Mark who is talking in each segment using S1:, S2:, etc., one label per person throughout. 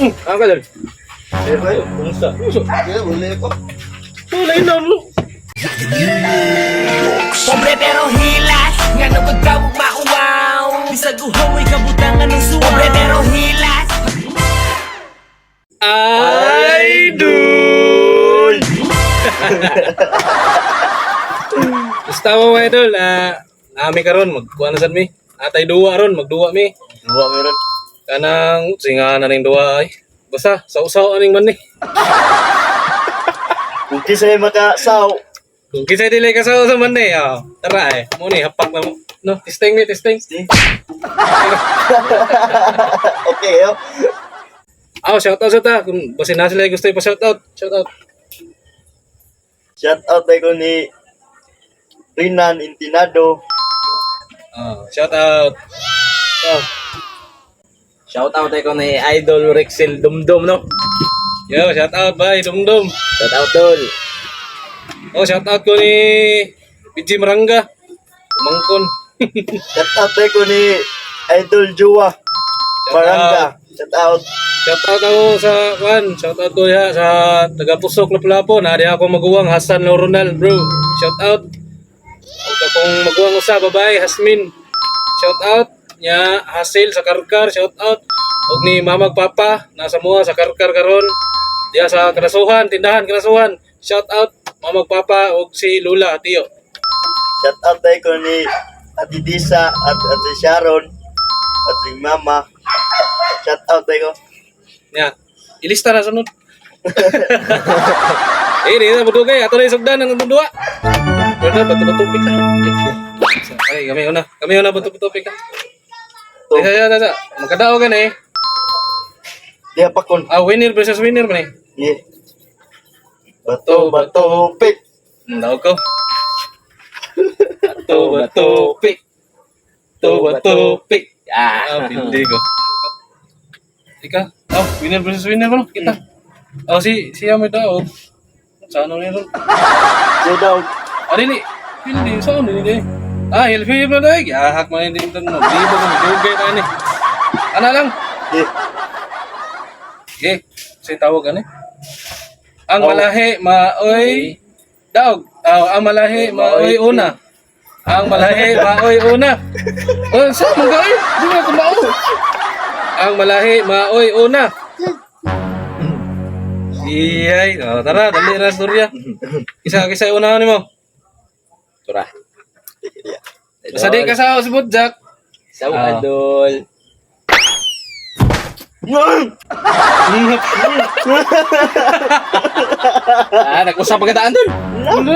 S1: Ang ka dol.
S2: Kayo.
S1: Kumusta?
S2: Kaya wala ko.
S1: Wala yun na.
S3: Pobre pero hilas, nga nagpagkawag mauwaw. Bisag uhaw ay kabutangan ng suwaw. Pobre pero hilas.
S1: Idol! Basta mo, mga idol, nami karon magkuha na sad mi. Atay duwa ron, magduwa mi.
S2: Duwa meron.
S1: Kanang singa na ning duwa ay. Basta sausaw aning man ni.
S2: Kung kisa'y makasaw.
S1: Kung kisay dili ka sa man ni, oh, tara eh. Mo ni hapak na mo. No, testing mi, testing.
S2: Okay, yo.
S1: Aw, shout out sa ta. Kung basin na sila gusto ipa shout out. Shout out.
S2: Shout out tayo ko ni Rinan Intinado.
S1: Ah, shout out. Oh,
S4: Shout out ko ni Idol Rexel Dumdum, no?
S1: Yo, shout out bye Dumdum.
S4: Shout out, Dol.
S1: Oh, shout out ko ni PG Maranga. Umangkon.
S2: Shout out tayo ko ni Idol Jua.
S1: Shout
S2: Baranga.
S1: out.
S2: Shout out.
S1: Shout out ako sa kwan, shout out ko diha sa taga Pusok Lapu-Lapu, na diha ako maguwang Hasan Ronald, bro. Shout out. Ug akong maguwang usa babae Hasmin. Shout out nya Hasil sa Karkar, shout out. Ug ni Mamag Papa nasa mua sa Karkar karon. Diha sa Kanasuhan, tindahan Kanasuhan. Shout out Mamag Papa ug si Lula Tiyo.
S2: Shout out tayo ko ni Ate Disa at Ate Sharon at si Mama. Shout out tayo ko.
S1: Nya, ilista na sunod. Eh, di na budugay ato na isugdan ang atong duwa. Pero bato-bato ka. Ay, kami una. Kami una bato-bato ka.
S2: To.
S1: Ay, sa, sa, sa. Magkadao ka na eh.
S2: Diha pa kon.
S1: Ah, winner versus winner man eh.
S2: Yeah. Bato, bato, pick.
S1: Daog ko. Bato, bato, pick. Bato, bato, pick.
S4: Ah,
S1: Ah, pindi ko. Ika. Oh, winner versus winner ba? Kita. Oh, si siya may daog. Sa ano niya ron?
S2: Siya daw.
S1: Ah, dili. Hindi, saan dili? Ah, hilfi na dai. Gahak man hindi ito no. Di ba kung dugay ta ni. Ana lang.
S2: Yeah.
S1: Okay, say tawag ani. Ang malahi maoy daog. Ah, ang malahi maoy una. Ang malahi maoy una. Oh, sa man gay? Di ba ko mao? Ang malahi maoy una. Iyay, oh, tara, dali ra storya. Isa kisa una nimo.
S4: Tura.
S1: Basta di ka sa si Jack.
S4: Saw,
S1: Ah.
S4: Idol. Ah, nag-usap pa kataan, Dol.
S1: Ano?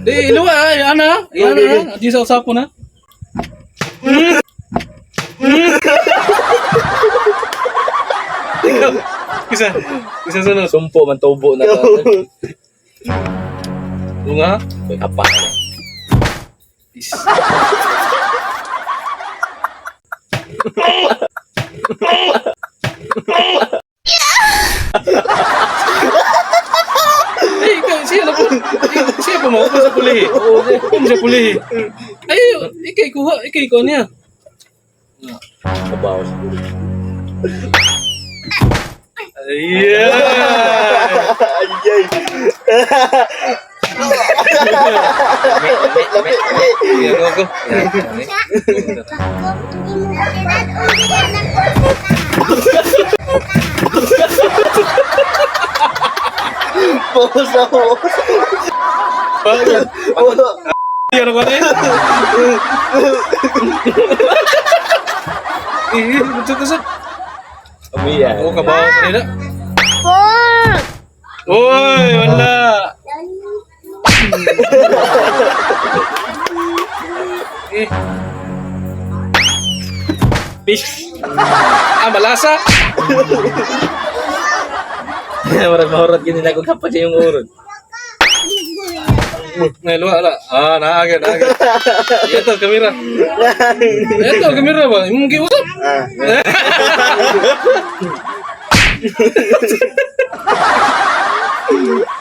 S1: Di, iluwa, ay, ana. Ana, ana. Di sa usap ko na. Ikaw, isa, isa sunod.
S4: Sumpo man tubo na to. Dol.
S1: Bunga.
S4: Uy, apa.
S1: Is. Eh, ikaw, siya na po. Eh, siya po mo, sa pulihi. Oo, sa pulihi. Ay, ikay kuha, ikay kuha niya.
S4: Kabaw siguro.
S1: Ayan!
S2: Ay, ay.
S4: Lami, lami, lami.
S1: Ayan, go, go.
S2: Pause ako.
S1: Bakit? Yan ako na eh. Eh, kusot, kusot.
S4: Umiyan.
S1: Oo, kabaw kanina. Uy, wala. Eh. Fish. Ah, malasa.
S4: Murag mahurot gini na kung kapag yung urod.
S1: Ngayon, wala. Ah, naagad, naagad. Ito, kamera. Ito, kamera ba? Imong giusap.
S2: Ah.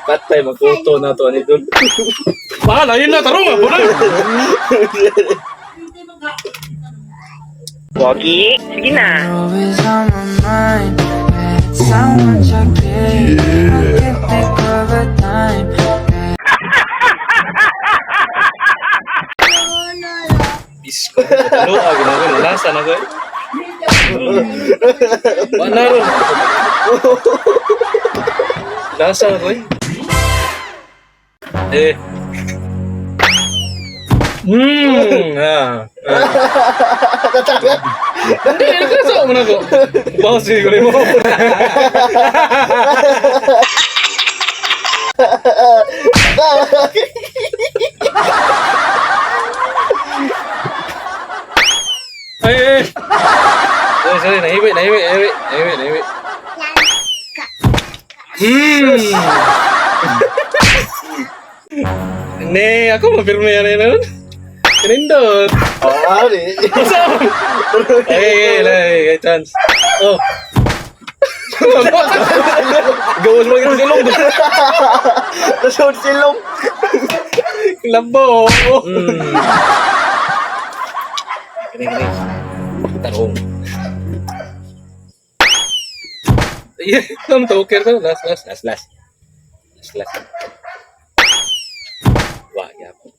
S4: Patay, magkuto na to ni Dol.
S1: Bahala, yun na, tarong ah, bulag.
S5: Always on my mind. That's how much I care. I can't think of a time.
S1: Isko. Ano ah, ginawa lasa na ko. Eh. Wala ron. Lasa na ko eh. Eh. Ah. Ah. Hindi, nagkasa mo na ko. Bawas ko rin mo. Ay, ay. Sorry, sorry, nahiwi, nahiwi, nahiwi, nahiwi, nahiwi. Ne, ako mapirma yan eh, nun. Kanindot.
S2: Ah, di.
S1: Ay, ay, ay, ay, chance. Oh.
S4: Gawas mo yung silong.
S2: Nasod silong.
S1: Labo.
S4: Kini kini. Tarong.
S1: Yeah, nam toker to. Last, last.
S4: Last last. Last last. Wa gyapon.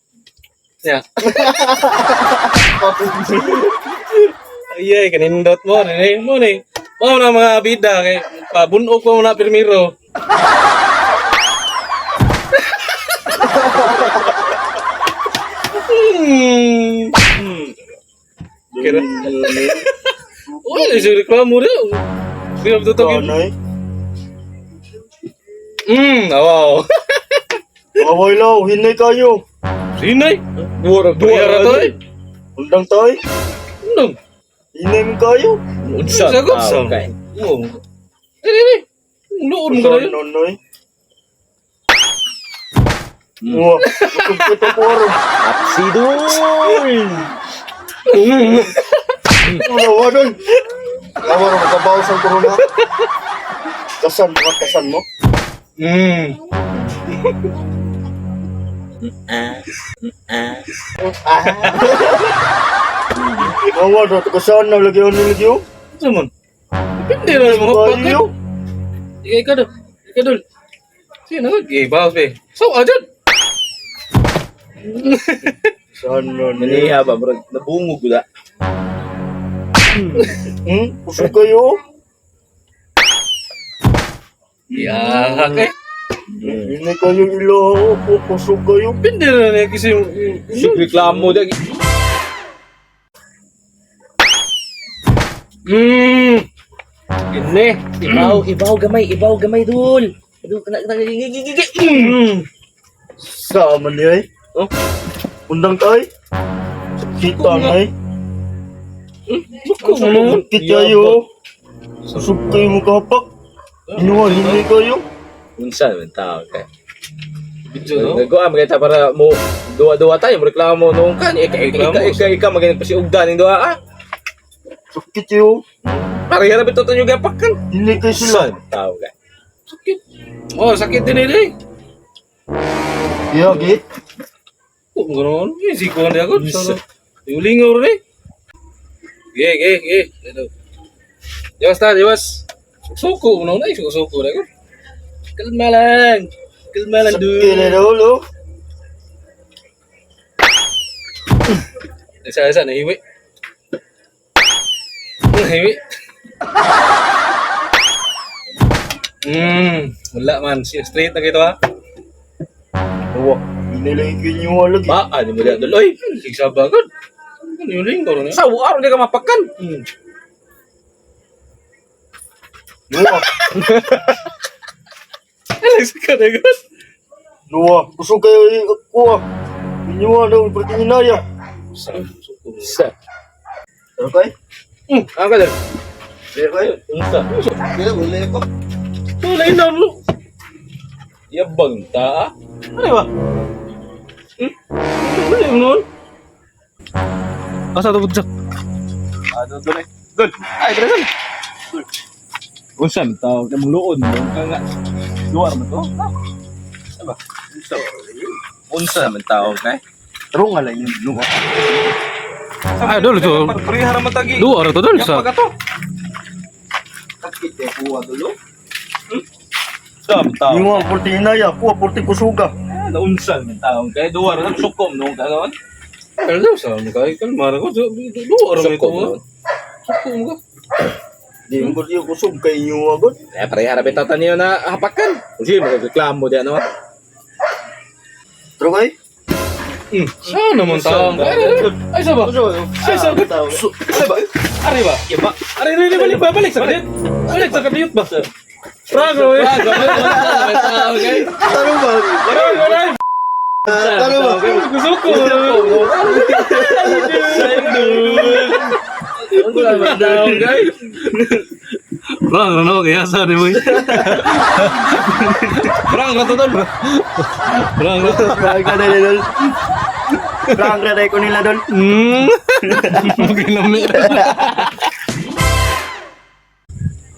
S1: Yeah. Ay, ay, kanindot mo. Nini, mo ni. Mao na mga bida kay pabunog ko na pirmiro. Kira. Uy, si reklamo rin. Sino ba ito?
S2: Kanay.
S1: Awaw.
S2: Away law, hinay kayo.
S1: Sinay?
S4: Duwa
S1: Duwa ra to eh.
S2: Undang tayo.
S1: Undang.
S2: Hinay mo kayo.
S4: Unsa?
S1: Sagot.
S4: tao kay?
S1: Oo. Eh, eh, eh. Luon mo kayo.
S2: Nonoy. Wah, busog kita po ron.
S4: Apsidol.
S2: Wala, wala. Lawa ron, magkabaw sa corona. Kasan mo, kasan mo?
S4: Ah. Ah.
S2: Lawa ron, kasan na, lagi ano, lagi oh.
S1: Ano man? Depende na mo.
S2: Kayo.
S1: Ikaw, ikaw dul. Ikaw dul. Sino? Okay, bawas be. So, ajud.
S2: Saan na niya?
S4: Maniha ba bro? Nabungog da.
S2: Busog kayo.
S1: Ya, okay.
S2: Hinay kayo ilaw. Busog kayo.
S1: Depende na niya kasi yung...
S4: Sig reklamo da.
S1: Ini.
S4: Ibaw, ibaw gamay, ibaw gamay dul. Dul kana kana.
S2: Sama niya eh.
S4: Oh.
S2: Undang tayo. Kita na eh.
S1: Buko mo nun.
S2: Sakit kayo. Susog kayo mo kapak. Inuha, hindi kayo.
S4: Unsa man tao kay?
S1: Video, no?
S4: Nagawa magita para mo duwa-duwa tayo, mo reklamo nung kan ika ika ika ika, ika maganing pa si Ugda ning duwa ah.
S2: Sakit kayo.
S4: Para hirap ito tanyo gapakan.
S2: Hindi kayo sila.
S4: Unsa man tao kay?
S1: Sakit. Oh, sakit din ini.
S2: Yeah, git.
S1: Oh, ganoon. Eh, siko na ako. Yung lingaw rin eh. Ge, ge, ge. Ito. Jawas ta, jawas. Suko, no na, suko, suko na ako. Kalma lang. Kalma lang,
S2: Sakit na
S1: dude.
S2: daw, lo.
S1: Isa, isa, nahiwi. Nahiwi. Wala man. Straight na kito ha.
S2: Awa, hindi lang kinyuha lagi.
S4: Ba, ani mo dul oy.
S1: Siksa bagod. Ano yung lingkaw rin eh?
S4: Sa aron di ka mapakan.
S2: Nuwa,
S1: Ay, ka na gud.
S2: nuwa. Kusog kayo, eh, kuha. Kinyuha daw, pati inaya.
S1: Sa, suko.
S4: Sa.
S2: Ano kayo?
S4: Ang ka dul.
S2: Kaya kayo?
S4: Unsa?
S2: Kaya, wala ko.
S1: So, lain na mo.
S4: Yabang ta. ah.
S1: Ano ba? Ano yung nun? Asa to budjak?
S4: Ah, dul dul. Dul. Ay, dul dul. Unsa man tao kay mong luon mo ka nga. Luar man to. Unsa ba? Unsa? Unsa man tao kay?
S2: Tarong nga lang yun, nuwa.
S1: Ay, dul to.
S4: Pagprihara man tagi.
S1: Duwa ra to dul sa.
S4: Pagkato.
S2: Sakit eh, kuha dulo.
S4: Unsa man tao?
S2: Ingo ang 14 hinaya, kuha 14 kusuga.
S4: Ah, Naunsa man tao. Kay duwa ra sukom noong kanon.
S1: Kalma sa mo kay kalma ra ko. Duwa ra ito.
S4: Sukom, no?
S1: Sukom ka.
S2: Di mo ko kusog kay inyo agad.
S4: Eh, pareha ra bitaw niyo na hapakan. Kasi magreklamo di ano.
S2: Pero kay?
S1: Sa naman tao. Ay, ay, sa ba? Ay, sa ba?
S4: Sa ba?
S1: Ari ba?
S4: Iba.
S1: Ari, ari, balik ba? Balik sa kadiyot. Balik sa kadiyot ba? Prank, bro. eh.
S4: Okay.
S2: Taro ba?
S1: Prank, prank.
S2: Taro ba?
S1: Gusto ko.
S4: Unsa man tao, guys?
S1: Prank, ano? Kaya sa ni boy.
S4: Prank ra to dol.
S1: Prank, bro.
S2: Prank ka na dol. Prank ka na ko nila dol.
S1: Okay lang, may.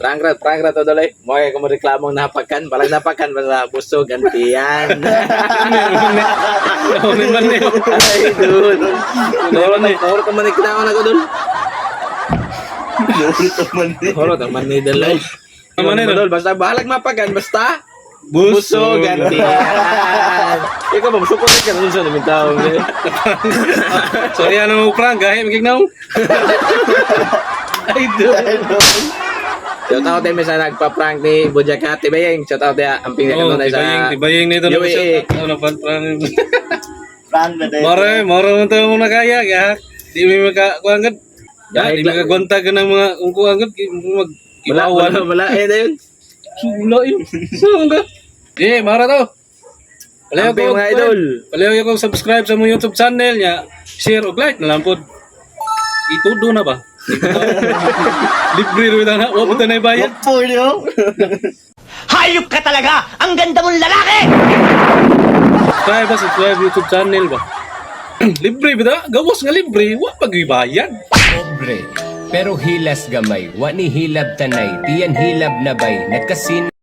S4: Prank ra to dol eh. Mo kay kung reklamo ang nahapakan, balag napakan basta busog antiyan.
S1: Ano man eh.
S4: Ay, dul. Nahurot ang manig kinaon ako dol.
S2: Nurot ang mani.
S4: Nahurot ang manig dol. eh.
S1: Ang manig,
S4: Dol, basta balag mapakan basta busog antiyan. Ikaw ba musuko ka unsa namin tao. eh.
S1: Sorry, ano mo prank? Gahi, magignaw. Ay, dul.
S4: Shout out din sa nagpa-prank ni Bojaka Tibayeng. Shout out dia ang
S1: Oh,
S4: pinaka sa
S1: tibayeng, tibayeng nito na
S4: UAE.
S1: Ano pa prank?
S2: Prank na dahil.
S1: Mare, mare mo tayo muna kaya, kaya di mi maka kuan gud. Ya, di makagwanta ka ng mga kung kuan gud mag
S4: Wala,
S1: iwawan.
S4: wala, wala. Eh, na yun.
S1: Sula yun. Saan ka? Eh, mara to. Palayo
S4: Amping
S1: ko,
S4: mga idol.
S1: Palayo ko subscribe sa mong YouTube channel niya. Share og like na lang pod. Itudo na ba? Libre ro na. Wa pa na bayad.
S2: Wapo niyo.
S3: Hayop ka talaga! Ang ganda mong lalaki!
S1: Subscribe ba, subscribe YouTube channel ba? Libre ba? Gawas nga libre, wa pa gyud bayad.
S6: Pobre, pero hilas gamay, wa ni hilab tanay, tiyan hilab nabay, nagkasin